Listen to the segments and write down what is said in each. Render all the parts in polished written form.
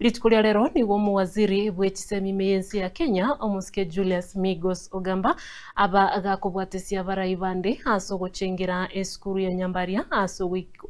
Rituko ria rero nigo omowaziri bwe chisemi ime y'ense ya Kenya, omosike Julius Migos Ogamba, aba gakobwatesia abarai bande ase ogochengera esukuru ya Nyambaria ase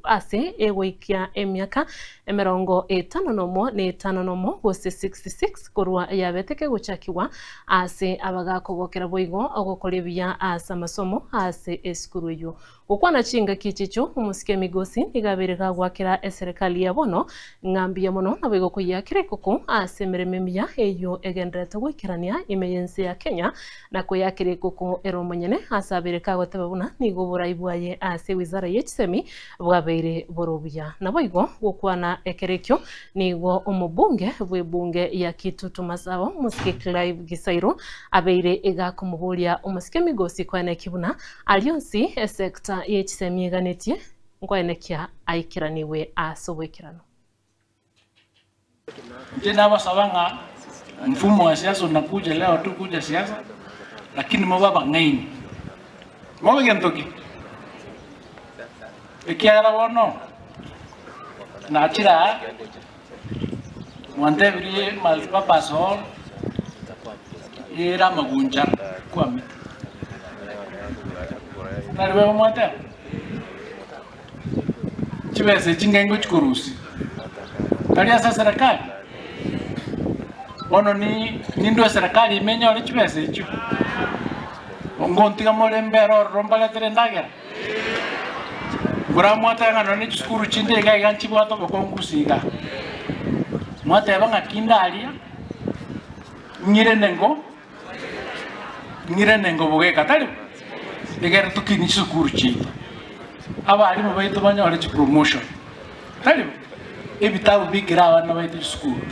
ase egoikia emiaka emerongo etano nomo na etano nomo gose 66 korwa yabete kegochakigwa ase abagakogokera boigo ogokora ebiya ase amasomo ase esukuru eyio. Gokwana chingaki echicho, omosike Migosi nigo abeire gagoakera eserekari ya bono ng'a mbuya mono naboigo koyiakera ekoko ase emeremo emiya eyio egendererete goikerania ime y'ense ya Kenya na koyakera ekoko ere omonyene ase abeire kagoteba buna nigo oborai bwaye ase ewizara ye chisemi bwabeire bore obuya. Naboigo gokwana ekero ekio nigo omobunge bw'ebunge ya Kitutu Masaba omosike Clive Gisairo abeire gakomoboria omosike Migosi koenekia buna Aria onsi esecta ye chisemi eganetie nkoenekia aikeranigwe ase oboikeranu. Inche nabasaba ng'a mfumo wa siasa unakuja leo tukuja siasa lakini mobe abang'aini. Mobe gento ki? Ekiagera bono nachire aa mwantebirie multipurpose hall ere amagunchara kwamete. Nari boigo mwateba? Chibesa echi ng'ai ngochi korusia? Tari ase eserekari? Bono ni nindwe eserekari ime enyore chibesa echio? Ngontiga more mbere ororo mbaretere endagera? Mbora mwateba ng'a nonye chisukuru chinde iga iga nchibwate obokongu gose iga. Mwateba ng'a kinde aria, ng'irene ngo, ng'irene ngo bogeka, tari bo? Egere tokinie chisukuru chiaito, abalimu baito banyore chipromotion, tari bo? Ebitabu bikere abana baito chisukuru,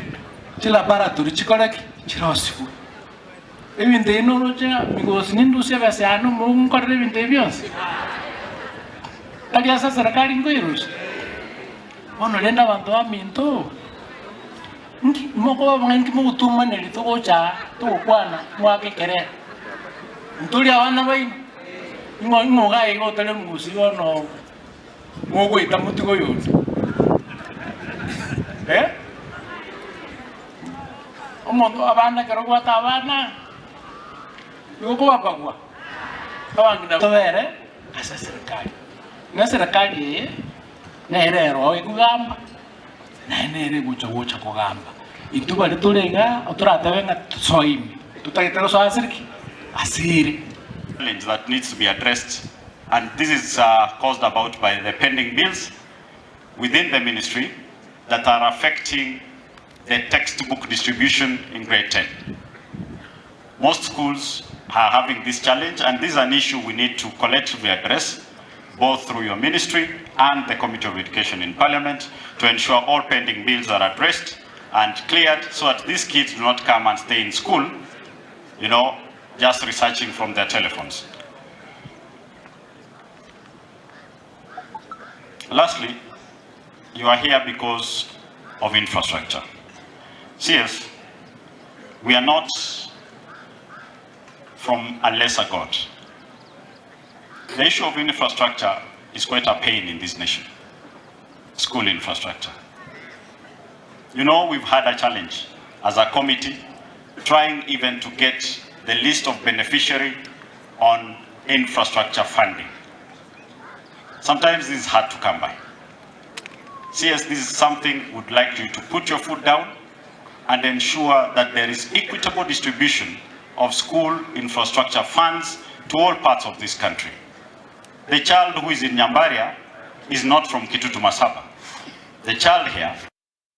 chilaboratory chikore ki? Chirosigwe. Ebinto ebi noroche ng'a migosi nindusie ebesa yane omoungu nkorere ebinto ebi bionsi? Tari ase eserekari nkoirusia? Bono rende abanto baminto, nki mokoba buna inki mogotumaneria togocha aa togokwana mwake ekerero? Ntori abana baino? Ing'o ing'o iga iga otari omogusi bono mogoita motige oyonde? Eh? Omonto abana ekero obwate abana, nigo okobabagua abang'ina tobere ase eserekari. Na eserekari eye nere eroo ekogamba, naende nere egocha gocha kogamba. Intwe baria tore igaa, toratebe ng'a tosoe ime, totagete gosoa ase ki? Ase ere. Challenge that needs to be addressed and this is caused about by the pending bills within the ministry that are affecting the textbook distribution in grade 10. Most schools are having this challenge and this is an issue we need to collectively address both through your ministry and the Committee of Education in Parliament to ensure all pending bills are addressed and cleared so that these kids do not come and stay in school, you know, just researching from their telephones. Lastly, you are here because of infrastructure. CS, we are not from a lesser God. The issue of infrastructure is quite a pain in this nation, school infrastructure. You know, we've had a challenge as a committee trying even to get the list of beneficiary on infrastructure funding. Sometimes this is hard to come by. CS, this is something we'd like you to put your foot down and ensure that there is equitable distribution of school infrastructure funds to all parts of this country. The child who is in Nyambaria is not from Kitutu Masaba. The child here